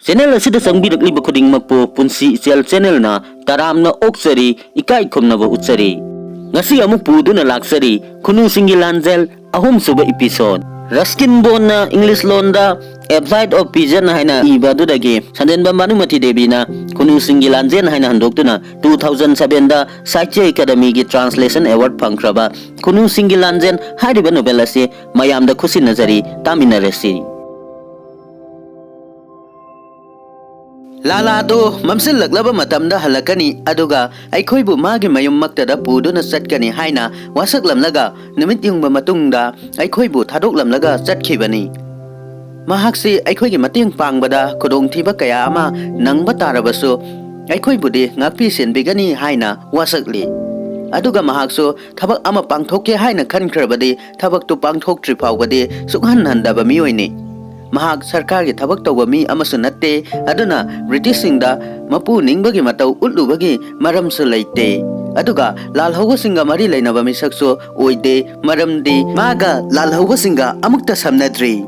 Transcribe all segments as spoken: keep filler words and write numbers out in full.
Channel ꯑꯁꯤꯗ ꯆꯪꯕꯤꯔꯛꯂꯤꯕ ꯈꯨꯗꯤꯡꯃꯛꯄꯨ ꯄꯨꯟꯁꯤ ꯏꯆꯦꯜ channelꯅ ꯇꯔꯥꯝꯅ ꯑꯣꯛꯆꯔꯤ, ꯏꯀꯥꯏ ꯈꯨꯝꯅꯕ ꯎꯠꯆꯔꯤ꯫ ꯉꯁꯤ ꯑꯃꯨꯛ ꯄꯨꯗꯨꯅ ꯂꯥꯛꯆꯔꯤ ꯈꯨꯅꯨꯁꯤꯡꯒꯤ ꯂꯥꯟꯖꯦꯜ ꯑꯍꯨꯝꯁꯨꯕ episode꯫ ꯔꯁꯀꯤꯟ ꯕꯣꯟꯅ English ꯂꯣꯟꯗ A Flight of Pigeon ꯍꯥꯏꯅ ꯏꯕ ꯑꯗꯨꯗꯒꯤ ꯁꯟꯗꯦꯟꯕꯝ ꯚꯥꯅꯨꯃꯇꯤ ꯗꯦꯕꯤꯅ ꯈꯨꯅꯨꯁꯤꯡꯒꯤ ꯂꯥꯟꯖꯦꯜ ꯍꯥꯏꯅ ꯍꯟꯗꯣꯛꯇꯨꯅ two thousand sevenꯗ Sahitya Academyꯒꯤ Translation Award ꯐꯪꯈ꯭ꯔꯕ ꯈꯨꯅꯨꯁꯤꯡꯒꯤ ꯂꯥꯟꯖꯦꯜ ꯍꯥꯏꯔꯤꯕ novel ꯑꯁꯤ ꯃꯌꯥꯝꯗ ꯈꯨꯠꯁꯤꯟꯅꯖꯔꯤ, ꯇꯥꯃꯤꯟꯅꯔꯁꯤ꯫ ꯂꯥꯂꯥꯗꯨ ꯃꯝꯁꯤꯜꯂꯛꯂꯕ ꯃꯇꯝꯗ ꯍꯜꯂꯛꯀꯅꯤ, ꯑꯗꯨꯒ ꯑꯩꯈꯣꯏꯕꯨ ꯃꯥꯒꯤ ꯃꯌꯨꯝꯃꯛꯇꯗ ꯄꯨꯗꯨꯅ ꯆꯠꯀꯅꯤ ꯍꯥꯏꯅ ꯋꯥꯁꯛꯂꯝꯂꯒ ꯅꯨꯃꯤꯠ ꯌꯨꯡꯕ ꯃꯇꯨꯡꯗ ꯑꯩꯈꯣꯏꯕꯨ ꯊꯥꯗꯣꯛꯂꯝꯂꯒ ꯆꯠꯈꯤꯕꯅꯤ꯫ ꯃꯍꯥꯛꯁꯤ ꯑꯩꯈꯣꯏꯒꯤ ꯃꯇꯦꯡ ꯄꯥꯡꯕꯗ ꯈꯨꯗꯣꯡꯊꯤꯕ ꯀꯌꯥ ꯑꯃ ꯅꯪꯕ ꯇꯥꯔꯕꯁꯨ ꯑꯩꯈꯣꯏꯕꯨꯗꯤ ꯉꯥꯛꯄꯤ ꯁꯦꯟꯕꯤꯒꯅꯤ ꯍꯥꯏꯅ ꯋꯥꯁꯛꯂꯤ꯫ ꯑꯗꯨꯒ ꯃꯍꯥꯛꯁꯨ ꯊꯕꯛ ꯑꯃ ꯄꯥꯡꯊꯣꯛꯀꯦ ꯍꯥꯏꯅ ꯈꯟꯈ꯭ꯔꯕꯗꯤ ꯊꯕꯛꯇꯨ ꯄꯥꯡꯊꯣꯛꯇ꯭ꯔꯤ ꯐꯥꯎꯕꯗꯤ ꯁꯨꯛꯍꯟ ꯍꯟꯗꯕ ꯃꯤꯑꯣꯏꯅꯤ꯫ ꯃꯍꯥꯛ ꯁꯔꯀꯥꯔꯒꯤ ꯊꯕꯛ ꯇꯧꯕ ꯃꯤ ꯑꯃꯁꯨ ꯅꯠꯇꯦ, ꯑꯗꯨꯅ ꯕ꯭ꯔꯤꯇꯤꯁꯁꯤꯡꯗ ꯃꯄꯨ ꯅꯤꯡꯕꯒꯤ ꯃꯇꯧ ꯎꯠꯂꯨꯕꯒꯤ ꯃꯔꯝꯁꯨ ꯂꯩꯇꯦ꯫ ꯑꯗꯨꯒ ꯂꯥꯜꯍꯧꯕꯁꯤꯡꯒ ꯃꯔꯤ ꯂꯩꯅꯕ ꯃꯤꯁꯛꯁꯨ ꯑꯣꯏꯗꯦ, ꯃꯔꯝꯗꯤ ꯃꯥꯒ ꯂꯥꯜꯍꯧꯕꯁꯤꯡꯒ ꯑꯃꯨꯛꯇ ꯁꯝꯅꯗ꯭ꯔꯤ꯫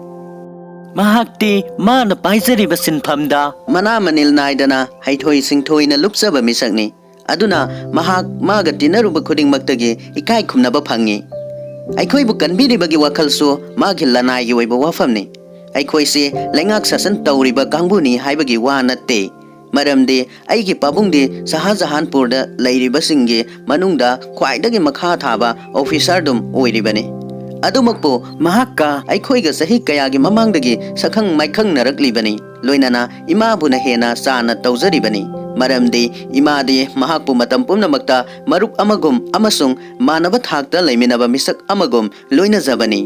ꯃꯍꯥꯛꯇꯤ ꯃꯥꯅ ꯄꯥꯏꯖꯔꯤꯕ ꯁꯤꯟꯐꯝꯗ ꯃꯅꯥ ꯃꯅꯤꯜ ꯅꯥꯏꯗꯅ ꯍꯩꯊꯣꯏ ꯁꯤꯡꯊꯣꯏꯅ ꯂꯨꯞꯆꯕ ꯃꯤꯁꯛꯅꯤ꯫ ꯑꯗꯨꯅ ꯃꯍꯥꯛ ꯃꯥꯒ ꯇꯤꯟꯅꯔꯨꯕ ꯈꯨꯗꯤꯡꯃꯛꯇꯒꯤ ꯏꯀꯥꯏ ꯈꯨꯝꯅꯕ ꯐꯪꯉꯤ꯫ ꯑꯩꯈꯣꯏꯕꯨ ꯀꯟꯕꯤꯔꯤꯕꯒꯤ ꯋꯥꯈꯜꯁꯨ ꯃꯥꯒꯤ ꯂꯅꯥꯏꯒꯤ ꯑꯣꯏꯕ ꯋꯥꯐꯝꯅꯤ꯫ ꯑꯩꯈꯣꯏꯁꯤ ꯂꯩꯉꯥꯛ ꯁꯥꯁꯟ ꯇꯧꯔꯤꯕ ꯀꯥꯡꯕꯨꯅꯤ ꯍꯥꯏꯕꯒꯤ ꯋꯥ ꯅꯠꯇꯦ, ꯃꯔꯝꯗꯤ ꯑꯩꯒꯤ ꯄꯥꯕꯨꯡꯗꯤ ꯁꯍꯥꯖꯍꯥꯟꯄꯨꯔꯗ ꯂꯩꯔꯤꯕꯁꯤꯡꯒꯤ ꯃꯅꯨꯡꯗ ꯈ꯭ꯋꯥꯏꯗꯒꯤ ꯃꯈꯥ ꯊꯥꯕ officerꯗꯨꯝ ꯑꯣꯏꯔꯤꯕꯅꯤ꯫ ꯑꯗꯨꯃꯛꯄꯨ ꯃꯍꯥꯛꯀ ꯑꯩꯈꯣꯏꯒ ꯆꯍꯤ ꯀꯌꯥꯒꯤ ꯃꯃꯥꯡꯗꯒꯤ ꯁꯛꯈꯪ ꯃꯥꯏꯈꯪꯅꯔꯛꯂꯤꯕꯅꯤ, ꯂꯣꯏꯅꯅ ꯏꯃꯥꯕꯨꯅ ꯍꯦꯟꯅ ꯆꯥꯅ ꯇꯧꯖꯔꯤꯕꯅꯤ, ꯃꯔꯝꯗꯤ ꯏꯃꯥꯗꯤ ꯃꯍꯥꯛꯄꯨ ꯃꯇꯝ ꯄꯨꯝꯅꯃꯛꯇ ꯃꯔꯨꯞ ꯑꯃꯒꯨꯝ ꯑꯃꯁꯨꯡ ꯃꯥꯟꯅꯕ ꯊꯥꯛꯇ ꯂꯩꯃꯤꯟꯅꯕ ꯃꯤꯁꯛ ꯑꯃꯒꯨꯝ ꯂꯣꯏꯅꯖꯕꯅꯤ꯫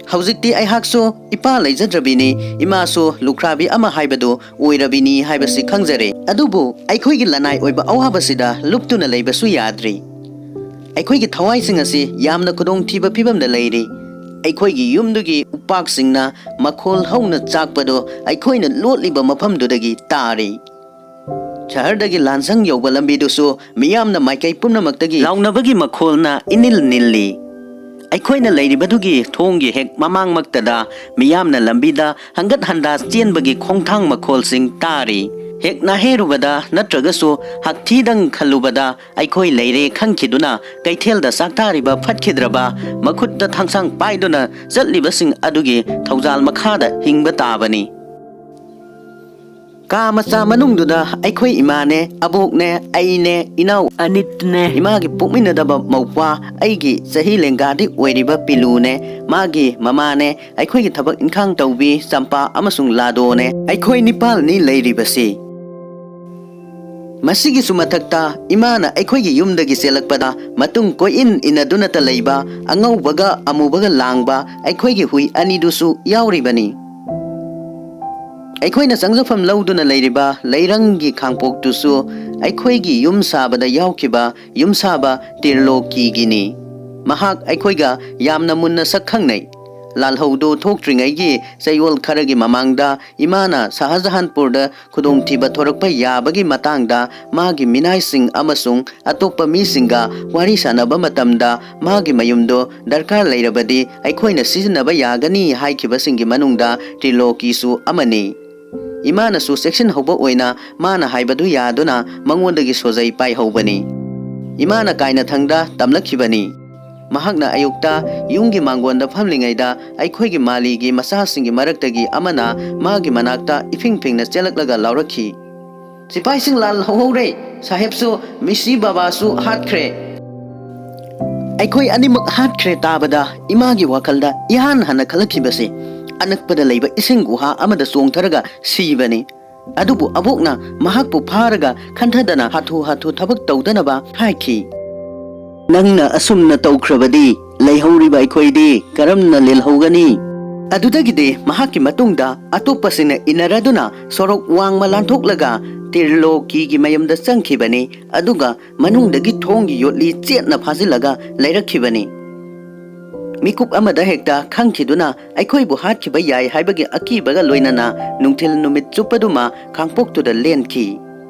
ꯍꯧꯖꯤꯛꯇꯤ ꯑꯩꯍꯥꯛꯁꯨ ꯏꯄꯥ ꯂꯩꯖꯗ꯭ꯔꯕꯤꯅꯤ, ꯏꯃꯥꯁꯨ ꯂꯨꯈ꯭ꯔꯥꯕꯤ ꯑꯃ ꯍꯥꯏꯕꯗꯨ ꯑꯣꯏꯔꯕꯤꯅꯤ ꯍꯥꯏꯕꯁꯤ ꯈꯪꯖꯔꯦ꯫ ꯑꯗꯨꯕꯨ ꯑꯩꯈꯣꯏꯒꯤ ꯂꯅꯥꯏ ꯑꯣꯏꯕ ꯑꯋꯥꯕꯁꯤꯗ ꯂꯨꯞꯇꯨꯅ ꯂꯩꯕꯁꯨ ꯌꯥꯗ꯭ꯔꯤ꯫ ꯑꯩꯈꯣꯏꯒꯤ ꯊꯋꯥꯏꯁꯤꯡ ꯑꯁꯤ ꯌꯥꯝꯅ ꯈꯨꯗꯣꯡꯊꯤꯕ ꯐꯤꯕꯝꯗ ꯂꯩꯔꯤ꯫ ꯑꯩꯈꯣꯏꯒꯤ ꯌꯨꯝꯗꯨꯒꯤ ꯎꯄꯥꯛꯁꯤꯡꯅ ꯃꯈꯣꯜ ꯍꯧꯅ ꯆꯥꯛꯄꯗꯨ ꯑꯩꯈꯣꯏꯅ ꯂꯣꯠꯂꯤꯕ ꯃꯐꯝꯗꯨꯗꯒꯤ ꯇꯥꯔꯤ꯫ ꯁꯍꯔꯗꯒꯤ ꯂꯥꯟꯁꯪ ꯌꯧꯕ ꯂꯝꯕꯤꯗꯨꯁꯨ ꯃꯤꯌꯥꯝꯅ ꯃꯥꯏꯀꯩ ꯄꯨꯝꯅꯃꯛꯇꯒꯤ ꯂꯥꯎꯅꯕꯒꯤ ꯃꯈꯣꯜꯅ ꯏꯅꯤꯜ ꯅꯤꯜꯂꯤ꯫ ꯑꯩꯈꯣꯏꯅ ꯂꯩꯔꯤꯕꯗꯨꯒꯤ ꯊꯣꯡꯒꯤ ꯍꯦꯛ ꯃꯃꯥꯡꯃꯛꯇꯗ ꯃꯤꯌꯥꯝꯅ ꯂꯝꯕꯤꯗ ꯍꯪꯒꯠ ꯍꯟꯗꯥ ꯆꯦꯟꯕꯒꯤ ꯈꯣꯡꯊꯥꯡ ꯃꯈꯣꯜꯁꯤꯡ ꯇꯥꯔꯤ꯫ ꯍꯦꯛ ꯅꯥꯍꯦꯔꯨꯕꯗ ꯅꯠꯇ꯭ꯔꯒꯁꯨ ꯍꯛꯊꯤꯗꯪ ꯈꯜꯂꯨꯕꯗ ꯑꯩꯈꯣꯏ ꯂꯩꯔꯦ ꯈꯟꯈꯤꯗꯨꯅ ꯀꯩꯊꯦꯜꯗ ꯆꯥꯛꯇꯥꯔꯤꯕ ꯐꯠꯈꯤꯗ꯭ꯔꯕ ꯃꯈꯨꯠꯇ ꯊꯥꯡꯁꯥꯡ ꯄꯥꯏꯗꯨꯅ ꯆꯠꯂꯤꯕꯁꯤꯡ ꯑꯗꯨꯒꯤ ꯊꯧꯖꯥꯜ ꯃꯈꯥꯗ ꯍꯤꯡꯕ ꯇꯥꯕꯅꯤ꯫ ꯀꯥ ꯃꯆꯥ ꯃꯅꯨꯡꯗꯨꯗ ꯑꯩꯈꯣꯏ ꯏꯃꯥꯅꯦ, ꯑꯕꯣꯛꯅꯦ, ꯑꯩꯅꯦ, ꯏꯅꯥꯎ ꯑꯅꯤꯠꯅꯦ, ꯏꯃꯥꯒꯤ ꯄꯣꯛꯃꯤꯟꯅꯗꯕ ꯃꯧꯄ꯭ꯋꯥ, ꯑꯩꯒꯤ ꯆꯍꯤ ꯂꯦꯡꯒꯥꯗꯤ ꯑꯣꯏꯔꯤꯕ ꯄꯤꯂꯨꯅꯦ, ꯃꯥꯒꯤ ꯃꯃꯥꯅꯦ, ꯑꯩꯈꯣꯏꯒꯤ ꯊꯕꯛ ꯏꯪꯈꯥꯡ ꯇꯧꯕꯤ ꯆꯝꯄꯥ ꯑꯃꯁꯨꯡ ꯂꯥꯗꯣꯅꯦ, ꯑꯩꯈꯣꯏ ꯅꯤꯄꯥꯜꯅꯤ ꯂꯩꯔꯤꯕꯁꯤ꯫ ꯃꯁꯤꯒꯤꯁꯨ ꯃꯊꯛꯇ ꯏꯃꯥꯅ ꯑꯩꯈꯣꯏꯒꯤ ꯌꯨꯝꯗꯒꯤ ꯆꯦꯜꯂꯛꯄꯗ ꯃꯇꯨꯡ ꯀꯣꯏꯏꯟ ꯏꯟꯅꯗꯨꯅꯇ ꯂꯩꯕ ꯑꯉꯧꯕꯒ ꯑꯃꯨꯕꯒ ꯂꯥꯡꯕ ꯑꯩꯈꯣꯏꯒꯤ ꯍꯨꯏ ꯑꯅꯤꯗꯨꯁꯨ ꯌꯥꯎꯔꯤꯕꯅꯤ꯫ ꯑꯩꯈꯣꯏꯅ ꯆꯪꯖꯐꯝ ꯂꯧꯗꯨꯅ ꯂꯩꯔꯤꯕ ꯂꯩꯔꯪꯒꯤ ꯈꯥꯡꯄꯣꯛꯇꯨꯁꯨ ꯑꯩꯈꯣꯏꯒꯤ ꯌꯨꯝ ꯁꯥꯕꯗ ꯌꯥꯎꯈꯤꯕ ꯌꯨꯝꯁꯥꯕ ꯇꯤꯔꯂꯣꯀꯤꯒꯤꯅꯤ꯫ ꯃꯍꯥꯛ ꯑꯩꯈꯣꯏꯒ ꯌꯥꯝꯅ ꯃꯨꯟꯅ ꯁꯛ ꯈꯪꯅꯩ꯫ ꯂꯥꯜꯍꯧꯗꯨ ꯊꯣꯛꯇ꯭ꯔꯤꯉꯩꯒꯤ ꯆꯌꯣꯜ ꯈꯔꯒꯤ ꯃꯃꯥꯡꯗ ꯏꯃꯥꯅ ꯁꯍꯖꯍꯥꯟꯄꯨꯔꯗ ꯈꯨꯗꯣꯡꯊꯤꯕ ꯊꯣꯔꯛꯄ ꯌꯥꯕꯒꯤ ꯃꯇꯥꯡꯗ ꯃꯥꯒꯤ ꯃꯤꯅꯥꯏꯁꯤꯡ ꯑꯃꯁꯨꯡ ꯑꯇꯣꯞꯄ ꯃꯤꯁꯤꯡꯒ ꯋꯥꯔꯤ ꯁꯥꯅꯕ ꯃꯇꯝꯗ ꯃꯥꯒꯤ ꯃꯌꯨꯝꯗꯨ ꯗꯔꯀꯥꯔ ꯂꯩꯔꯕꯗꯤ ꯑꯩꯈꯣꯏꯅ ꯁꯤꯖꯤꯟꯅꯕ ꯌꯥꯒꯅꯤ ꯍꯥꯏꯈꯤꯕꯁꯤꯡꯒꯤ ꯃꯅꯨꯡꯗ ꯇ꯭ꯔꯤꯂꯣꯀꯤꯁꯨ ꯑꯃꯅꯤ꯫ ꯏꯃꯥꯅꯁꯨ ꯆꯦꯛꯁꯤꯟꯍꯧꯕ ꯑꯣꯏꯅ ꯃꯥꯅ ꯍꯥꯏꯕꯗꯨ ꯌꯥꯗꯨꯅ ꯃꯉꯣꯟꯗꯒꯤ ꯁꯣꯖꯩ ꯄꯥꯏꯍꯧꯕꯅꯤ꯫ ꯏꯃꯥꯅ ꯀꯥꯏꯅꯊꯪꯗ ꯇꯝꯂꯛꯈꯤꯕꯅꯤ꯫ ꯃꯍꯥꯛꯅ ꯑꯌꯨꯛꯇ ꯌꯨꯝꯒꯤ ꯃꯥꯡꯒꯣꯟꯗ ꯐꯝꯂꯤꯉꯩꯗ ꯑꯩꯈꯣꯏꯒꯤ ꯃꯥꯂꯤꯒꯤ ꯃꯆꯥꯁꯤꯡꯒꯤ ꯃꯔꯛꯇꯒꯤ ꯑꯃꯅ ꯃꯥꯒꯤ ꯃꯅꯥꯛꯇ ꯏꯐꯤꯡ ꯐꯤꯡꯅ ꯆꯦꯜꯂꯛꯂꯒ ꯂꯥꯎꯔꯛꯈꯤ, "ꯁꯤꯐꯥꯏꯁꯤꯡ ꯂꯥꯜꯍꯧꯍꯧꯔꯦ, ꯁꯥꯍꯦꯕꯁꯨ, ꯃꯤꯁꯤ ꯕꯥꯕꯥꯁꯨ ꯍꯥꯠꯈ꯭ꯔꯦ"꯫ ꯑꯩꯈꯣꯏ ꯑꯅꯤꯃꯛ ꯍꯥꯠꯈ꯭ꯔꯦ ꯇꯥꯕꯗ ꯏꯃꯥꯒꯤ ꯋꯥꯈꯜꯗ ꯏꯍꯥꯟ ꯍꯥꯟꯅ ꯈꯜꯂꯛꯈꯤꯕꯁꯤ ꯑꯅꯛꯄꯗ ꯂꯩꯕ ꯏꯁꯤꯡ ꯒꯨꯍꯥ ꯑꯃꯗ ꯆꯣꯡꯊꯔꯒ ꯁꯤꯕꯅꯤ꯫ ꯑꯗꯨꯕꯨ ꯑꯕꯣꯛꯅ ꯃꯍꯥꯛꯄꯨ ꯐꯥꯔꯒ ꯈꯟꯊꯗꯅ ꯍꯥꯊꯨ ꯍꯥꯊꯨ ꯊꯕꯛ ꯇꯧꯗꯅꯕ ꯍꯥꯏꯈꯤ꯫ "ꯅꯪꯅ ꯑꯁꯨꯝꯅ ꯇꯧꯈ꯭ꯔꯕꯗꯤ ꯂꯩꯍꯧꯔꯤꯕ ꯑꯩꯈꯣꯏꯗꯤ ꯀꯔꯝꯅ ꯂꯦꯜꯍꯧꯒꯅꯤ?" ꯑꯗꯨꯗꯒꯤꯗꯤ ꯃꯍꯥꯛꯀꯤ ꯃꯇꯨꯡꯗ ꯑꯇꯣꯞꯄꯁꯤꯡꯅ ꯏꯟꯅꯔꯗꯨꯅ ꯁꯣꯔꯣꯛ ꯋꯥꯡꯃ ꯂꯥꯟꯊꯣꯛꯂꯒ ꯇꯤꯔꯂꯣꯀꯤꯒꯤ ꯃꯌꯨꯝꯗ ꯆꯪꯈꯤꯕꯅꯤ꯫ ꯑꯗꯨꯒ ꯃꯅꯨꯡꯗꯒꯤ ꯊꯣꯡꯒꯤ ꯌꯣꯠꯂꯤ ꯆꯦꯠꯅ ꯐꯥꯖꯤꯜꯂꯒ ꯂꯩꯔꯛꯈꯤꯕꯅꯤ꯫ ꯃꯤꯀꯨꯞ ꯑꯃꯗ ꯍꯦꯛꯇ ꯈꯪꯈꯤꯗꯨꯅ ꯑꯩꯈꯣꯏꯕꯨ ꯍꯥꯠꯈꯤꯕ ꯌꯥꯏ ꯍꯥꯏꯕꯒꯤ ꯑꯀꯤꯕꯒ ꯂꯣꯏꯅꯅ ꯅꯨꯡꯊꯤꯜ ꯅꯨꯃꯤꯠ ꯆꯨꯞꯄꯗꯨꯃ ꯈꯥꯡꯄꯣꯛꯇꯨꯗ ꯂꯦꯟꯈꯤ꯫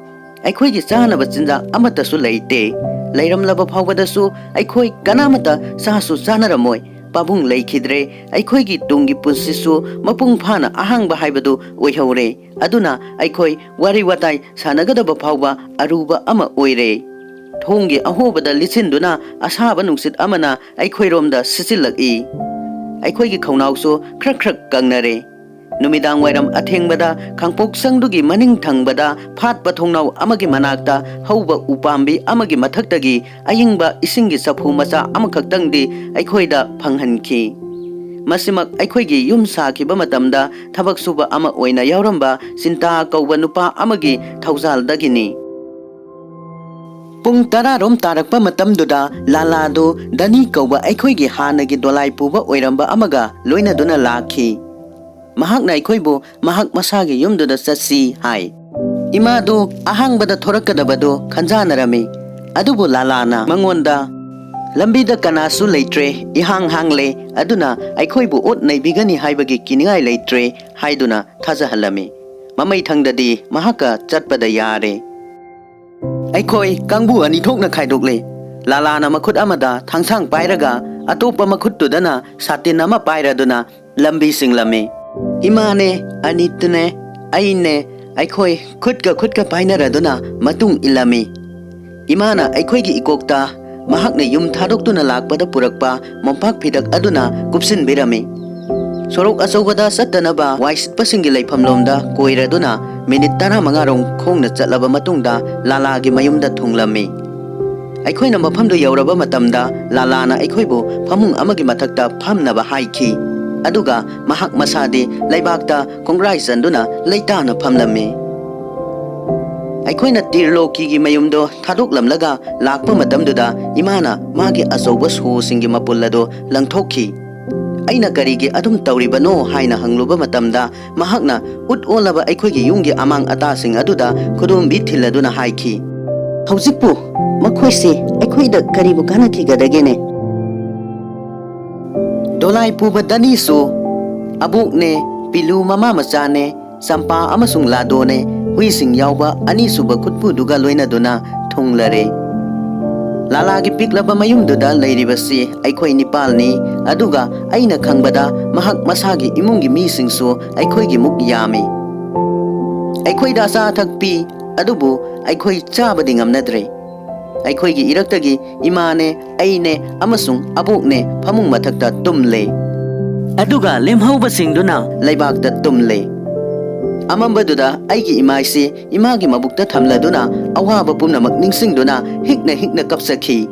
ꯑꯩꯈꯣꯏꯒꯤ ꯆꯥꯅꯕ ꯆꯤꯟꯖꯥꯛ ꯑꯃꯠꯇꯁꯨ ꯂꯩꯇꯦ꯫ ꯂꯩꯔꯝꯂꯕ ꯐꯥꯎꯕꯗꯁꯨ ꯑꯩꯈꯣꯏ ꯀꯅꯥꯃꯠꯇ ꯆꯥꯁꯨ ꯆꯥꯅꯔꯝꯃꯣꯏ꯫ ꯄꯥꯕꯨꯡ ꯂꯩꯈꯤꯗ꯭ꯔꯦ꯫ ꯑꯩꯈꯣꯏꯒꯤ ꯇꯨꯡꯒꯤ ꯄꯨꯟꯁꯤꯁꯨ ꯃꯄꯨꯡ ꯐꯥꯅ ꯑꯍꯥꯡꯕ ꯍꯥꯏꯕꯗꯨ ꯑꯣꯏꯍꯧꯔꯦ꯫ ꯑꯗꯨꯅ ꯑꯩꯈꯣꯏ ꯋꯥꯔꯤ ꯋꯥꯇꯥꯏ ꯁꯥꯟꯅꯒꯗꯕ ꯐꯥꯎꯕ ꯑꯔꯨꯕ ꯑꯃ ꯑꯣꯏꯔꯦ꯫ ꯊꯣꯡꯒꯤ ꯑꯍꯣꯕꯗ ꯂꯤꯠꯁꯤꯟꯗꯨꯅ ꯑꯁꯥꯕ ꯅꯨꯡꯁꯤꯠ ꯑꯃꯅ ꯑꯩꯈꯣꯏꯔꯣꯝꯗ ꯁꯤꯠꯆꯤꯜꯂꯛꯏ꯫ ꯑꯩꯈꯣꯏꯒꯤ ꯈꯧꯅꯥꯎꯁꯨ ꯈ꯭ꯔꯛ ꯈ꯭ꯔꯛ ꯀꯪꯅꯔꯦ꯫ ꯅꯨꯃꯤꯗꯥꯡ ꯋꯥꯏꯔꯝ ꯑꯊꯦꯡꯕꯗ ꯈꯥꯡꯄꯣꯛꯁꯪꯗꯨꯒꯤ ꯃꯅꯤꯡ ꯊꯪꯕꯗ ꯐꯥꯠꯄ ꯊꯣꯡꯅꯥꯎ ꯑꯃꯒꯤ ꯃꯅꯥꯛꯇ ꯍꯧꯕ ꯎꯄꯥꯝꯕꯤ ꯑꯃꯒꯤ ꯃꯊꯛꯇꯒꯤ ꯑꯏꯪꯕ ꯏꯁꯤꯡꯒꯤ ꯆꯐꯨ ꯃꯆꯥ ꯑꯃꯈꯛꯇꯪꯗꯤ ꯑꯩꯈꯣꯏꯗ ꯐꯪꯍꯟꯈꯤ꯫ ꯃꯁꯤꯃꯛ ꯑꯩꯈꯣꯏꯒꯤ ꯌꯨꯝ ꯁꯥꯈꯤꯕ ꯃꯇꯝꯗ ꯊꯕꯛ ꯁꯨꯕ ꯑꯃ ꯑꯣꯏꯅ ꯌꯥꯎꯔꯝꯕ ꯆꯤꯟꯇꯥ ꯀꯧꯕ ꯅꯨꯄꯥ ꯑꯃꯒꯤ ꯊꯧꯖꯥꯜꯗꯒꯤꯅꯤ꯫ ꯄꯨꯡ ꯇꯔꯥ ꯔꯣꯝ ꯇꯥꯔꯛꯄ ꯃꯇꯝꯗꯨꯗ ꯂꯥꯂꯥꯗꯨ ꯗꯅꯤ ꯀꯧꯕ ꯑꯩꯈꯣꯏꯒꯤ ꯍꯥꯟꯅꯒꯤ ꯗꯣꯂꯥꯏ ꯄꯨꯕ ꯑꯣꯏꯔꯝꯕ ꯑꯃꯒ ꯂꯣꯏꯅꯗꯨꯅ ꯂꯥꯛꯈꯤ꯫ ꯃꯍꯥꯛꯅ ꯑꯩꯈꯣꯏꯕꯨ ꯃꯍꯥꯛ ꯃꯁꯥꯒꯤ ꯌꯨꯝꯗꯨꯗ ꯆꯠꯁꯤ ꯍꯥꯏ꯫ ꯏꯃꯥꯗꯨ ꯑꯍꯥꯡꯕꯗ ꯊꯣꯔꯛꯀꯗꯕꯗꯨ ꯈꯟꯖꯥꯅꯔꯝꯃꯤ꯫ ꯑꯗꯨꯕꯨ ꯂꯥꯂꯥꯅ ꯃꯉꯣꯟꯗ, "ꯂꯝꯕꯤꯗ ꯀꯅꯥꯁꯨ ꯂꯩꯇ꯭ꯔꯦ, ꯏꯍꯥꯡ ꯍꯥꯡꯂꯦ, ꯑꯗꯨꯅ ꯑꯩꯈꯣꯏꯕꯨ ꯑꯣꯠ ꯅꯩꯕꯤꯒꯅꯤ ꯍꯥꯏꯕꯒꯤ ꯀꯤꯅꯤꯡꯉꯥꯏ ꯂꯩꯇ꯭ꯔꯦ" ꯍꯥꯏꯗꯨꯅ ꯊꯥꯖꯍꯜꯂꯝꯃꯤ꯫ ꯃꯃꯩꯊꯪꯗꯗꯤ ꯃꯍꯥꯛꯀ ꯆꯠꯄꯗ ꯌꯥꯔꯦ꯫ ꯑꯩꯈꯣꯏ ꯀꯥꯡꯕꯨ ꯑꯅꯤ ꯊꯣꯛꯅ ꯈꯥꯏꯗꯣꯛꯂꯦ꯫ ꯂꯥꯂꯥꯅ ꯃꯈꯨꯠ ꯑꯃꯗ ꯊꯥꯡꯁꯥꯡ ꯄꯥꯏꯔꯒ, ꯑꯇꯣꯞꯄ ꯃꯈꯨꯠꯇꯨꯗꯅ ꯁꯥꯇꯤꯟ ꯑꯃ ꯄꯥꯏꯔꯗꯨꯅ ꯂꯝꯕꯤ ꯆꯤꯡꯂꯝꯃꯤ꯫ ꯏꯃꯥꯅꯦ, ꯑꯅꯤꯠꯅꯦ, ꯑꯩꯅꯦ, ꯑꯩꯈꯣꯏ ꯈꯨꯠꯀ ꯈꯨꯠꯀ ꯄꯥꯏꯅꯔꯗꯨꯅ ꯃꯇꯨꯡ ꯏꯜꯂꯝꯃꯤ꯫ ꯏꯃꯥꯅ ꯑꯩꯈꯣꯏꯒꯤ ꯏꯀꯣꯛꯇ ꯃꯍꯥꯛꯅ ꯌꯨꯝ ꯊꯥꯗꯣꯛꯇꯨꯅ ꯂꯥꯛꯄꯗ ꯄꯨꯔꯛꯄ ꯃꯣꯝꯄꯥꯛ ꯐꯤꯗꯛ ꯑꯗꯨꯅ ꯀꯨꯞꯁꯤꯟꯕꯤꯔꯝꯃꯤ꯫ ꯁꯣꯔꯣꯛ ꯑꯆꯧꯕꯗ ꯆꯠꯇꯅꯕ ꯋꯥꯏ ꯁꯤꯠꯄꯁꯤꯡꯒꯤ ꯂꯩꯐꯝꯂꯣꯝꯗ ꯀꯣꯏꯔꯗꯨꯅ ꯃꯤꯅꯤꯠ ꯇꯔꯥꯃꯉꯥ ꯔꯣꯝ ꯈꯣꯡꯅ ꯆꯠꯂꯕ ꯃꯇꯨꯡꯗ ꯂꯥꯂꯥꯒꯤ ꯃꯌꯨꯝꯗ ꯊꯨꯡꯂꯝꯃꯤ꯫ ꯑꯩꯈꯣꯏꯅ ꯃꯐꯝꯗꯨ ꯌꯧꯔꯕ ꯃꯇꯝꯗ ꯂꯥꯂꯥꯅ ꯑꯩꯈꯣꯏꯕꯨ ꯐꯃꯨꯡ ꯑꯃꯒꯤ ꯃꯊꯛꯇ ꯐꯝꯅꯕ ꯍꯥꯏꯈꯤ꯫ ꯑꯗꯨꯒ ꯃꯍꯥꯛ ꯃꯁꯥꯗꯤ ꯂꯩꯕꯥꯛꯇ ꯈꯣꯡꯒ꯭ꯔꯥꯏ ꯆꯟꯗꯨꯅ ꯂꯩꯇꯥꯅ ꯐꯝꯂꯝꯃꯤ꯫ ꯑꯩꯈꯣꯏꯅ ꯇꯤꯔꯂꯣꯀꯤꯒꯤ ꯃꯌꯨꯝꯗꯣ ꯊꯥꯗꯣꯛꯂꯝꯂꯒ ꯂꯥꯛꯄ ꯃꯇꯝꯗꯨꯗ ꯏꯃꯥꯅ ꯃꯥꯒꯤ ꯑꯆꯧꯕ ꯁꯣꯁꯤꯡꯒꯤ ꯃꯄꯨꯜ ꯑꯗꯨ ꯂꯪꯊꯣꯛꯈꯤ꯫ ꯑꯩꯅ ꯀꯔꯤꯒꯤ ꯑꯗꯨꯝ ꯇꯧꯔꯤꯕꯅꯣ ꯍꯥꯏꯅ ꯍꯪꯂꯨꯕ ꯃꯇꯝꯗ ꯃꯍꯥꯛꯅ ꯎꯠ ꯑꯣꯜꯂꯕ ꯑꯩꯈꯣꯏꯒꯤ ꯌꯨꯝꯒꯤ ꯑꯃꯥꯡ ꯑꯇꯥꯁꯤꯡ ꯑꯗꯨꯗ ꯈꯨꯗꯣꯝꯕꯤ ꯊꯤꯜꯂꯗꯨꯅ ꯍꯥꯏꯈꯤ, "ꯍꯧꯖꯤꯛꯄꯨ ꯃꯈꯣꯏꯁꯤ ꯑꯩꯈꯣꯏꯗ ꯀꯔꯤꯕꯨ ꯀꯥꯟꯅꯈꯤꯒꯗꯒꯦꯅꯦ?" ꯗꯣꯂꯥꯏ ꯄꯨꯕ ꯗꯅꯤꯁꯨ ꯑꯕꯣꯛꯅꯦ, ꯄꯤꯂꯨ ꯃꯃꯥ ꯃꯆꯥꯅꯦ, ꯆꯝꯄꯥ ꯑꯃꯁꯨꯡ ꯂꯥꯗꯣꯅꯦ, ꯍꯨꯏꯁꯤꯡ ꯌꯥꯎꯕ ꯑꯅꯤꯁꯨꯕ ꯈꯨꯠꯄꯨꯗꯨꯒ ꯂꯣꯏꯅꯗꯨꯅ ꯊꯨꯡꯂꯔꯦ꯫ ꯂꯥꯂꯥꯒꯤ ꯄꯤꯛꯂꯕ ꯃꯌꯨꯝꯗꯨꯗ ꯂꯩꯔꯤꯕꯁꯤ ꯑꯩꯈꯣꯏ ꯅꯤꯄꯥꯜꯅꯤ, ꯑꯗꯨꯒ ꯑꯩꯅ ꯈꯪꯕꯗ ꯃꯍꯥꯛ ꯃꯁꯥꯒꯤ ꯏꯃꯨꯡꯒꯤ ꯃꯤꯁꯤꯡꯁꯨ ꯑꯩꯈꯣꯏꯒꯤ ꯃꯨꯛ ꯌꯥꯝꯃꯤ꯫ ꯑꯩꯈꯣꯏꯗ ꯑꯆꯥ ꯑꯊꯛ ꯄꯤ, ꯑꯗꯨꯕꯨ ꯑꯩꯈꯣꯏ ꯆꯥꯕꯗꯤ ꯉꯝꯅꯗ꯭ꯔꯦ꯫ ꯑꯩꯈꯣꯏꯒꯤ ꯏꯔꯛꯇꯒꯤ ꯏꯃꯥꯅꯦ, ꯑꯩꯅꯦ ꯑꯃꯁꯨꯡ ꯑꯕꯣꯛꯅꯦ ꯐꯃꯨꯡ ꯃꯊꯛꯇ ꯇꯨꯝꯂꯦ꯫ ꯑꯗꯨꯒ ꯂꯦꯝꯍꯧꯕꯁꯤꯡꯗꯨꯅ ꯂꯩꯕꯥꯛꯇ ꯇꯨꯝꯂꯦ꯫ ꯑꯃꯝꯕꯗꯨꯗ ꯑꯩꯒꯤ ꯏꯃꯥꯏꯁꯤ ꯏꯃꯥꯒꯤ ꯃꯕꯨꯛꯇ ꯊꯝꯂꯗꯨꯅ ꯑꯋꯥꯕ ꯄꯨꯝꯅꯃꯛ ꯅꯤꯡꯁꯤꯡꯗꯨꯅ ꯍꯤꯛꯅ ꯍꯤꯛꯅ ꯀꯞꯆꯈꯤ꯫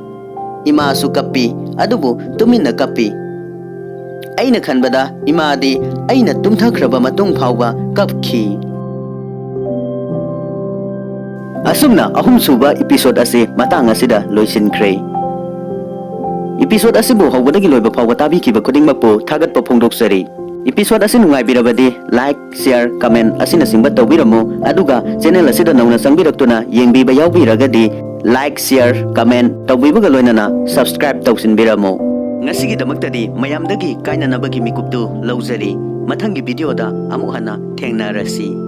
ꯏꯃꯥꯁꯨ ꯀꯞꯄꯤ, ꯑꯗꯨꯕꯨ ꯇꯨꯃꯤꯟꯅ ꯀꯞꯄꯤ꯫ ꯑꯩꯅ ꯈꯟꯕꯗ ꯏꯃꯥꯗꯤ ꯑꯩꯅ ꯇꯨꯝꯊꯈ꯭ꯔꯕ ꯃꯇꯨꯡ ꯐꯥꯎꯕ ꯀꯞꯈꯤ꯫ ꯑꯁꯨꯝꯅ ꯑꯍꯨꯝꯁꯨꯕ episode ꯑꯁꯤ ꯃꯇꯥꯡ ꯑꯁꯤꯗ ꯂꯣꯏꯁꯤꯟꯈ꯭ꯔꯦ꯫ Episode ꯑꯁꯤꯕꯨ ꯍꯧꯕꯗꯒꯤ ꯂꯣꯏꯕ ꯐꯥꯎꯕ ꯇꯥꯕꯤꯈꯤꯕ ꯈꯨꯗꯤꯡꯃꯛꯄꯨ ꯊꯥꯒꯠꯄ ꯐꯣꯡꯗꯣꯛꯆꯔꯤ꯫ Episode ꯑꯁꯤ ꯅꯨꯡꯉꯥꯏꯕꯤꯔꯕꯗꯤ like, share, comment ꯑꯁꯤꯅꯆꯤꯡꯕ ꯇꯧꯕꯤꯔꯝꯃꯨ, ꯑꯗꯨꯒ channel ꯑꯁꯤꯗ ꯅꯧꯅ ꯆꯪꯕꯤꯔꯛꯇꯨꯅ ꯌꯦꯡꯕꯤꯕ ꯌꯥꯎꯕꯤꯔꯒꯗꯤ like, share, comment ꯇꯧꯕꯤꯕꯒ ꯂꯣꯏꯅꯅ subscribe ꯇꯧꯁꯤꯟꯕꯤꯔꯝꯃꯨ꯫ ꯉꯁꯤꯒꯤꯗꯃꯛꯇꯗꯤ ꯃꯌꯥꯝꯗꯒꯤ ꯀꯥꯏꯅꯅꯕꯒꯤ ꯃꯤꯀꯨꯞꯇꯨ ꯂꯧꯖꯔꯤ꯫ ꯃꯊꯪꯒꯤ video ꯗ ꯑꯃꯨꯛ ꯍꯟꯅ ꯊꯦꯡꯅꯔꯁꯤ꯫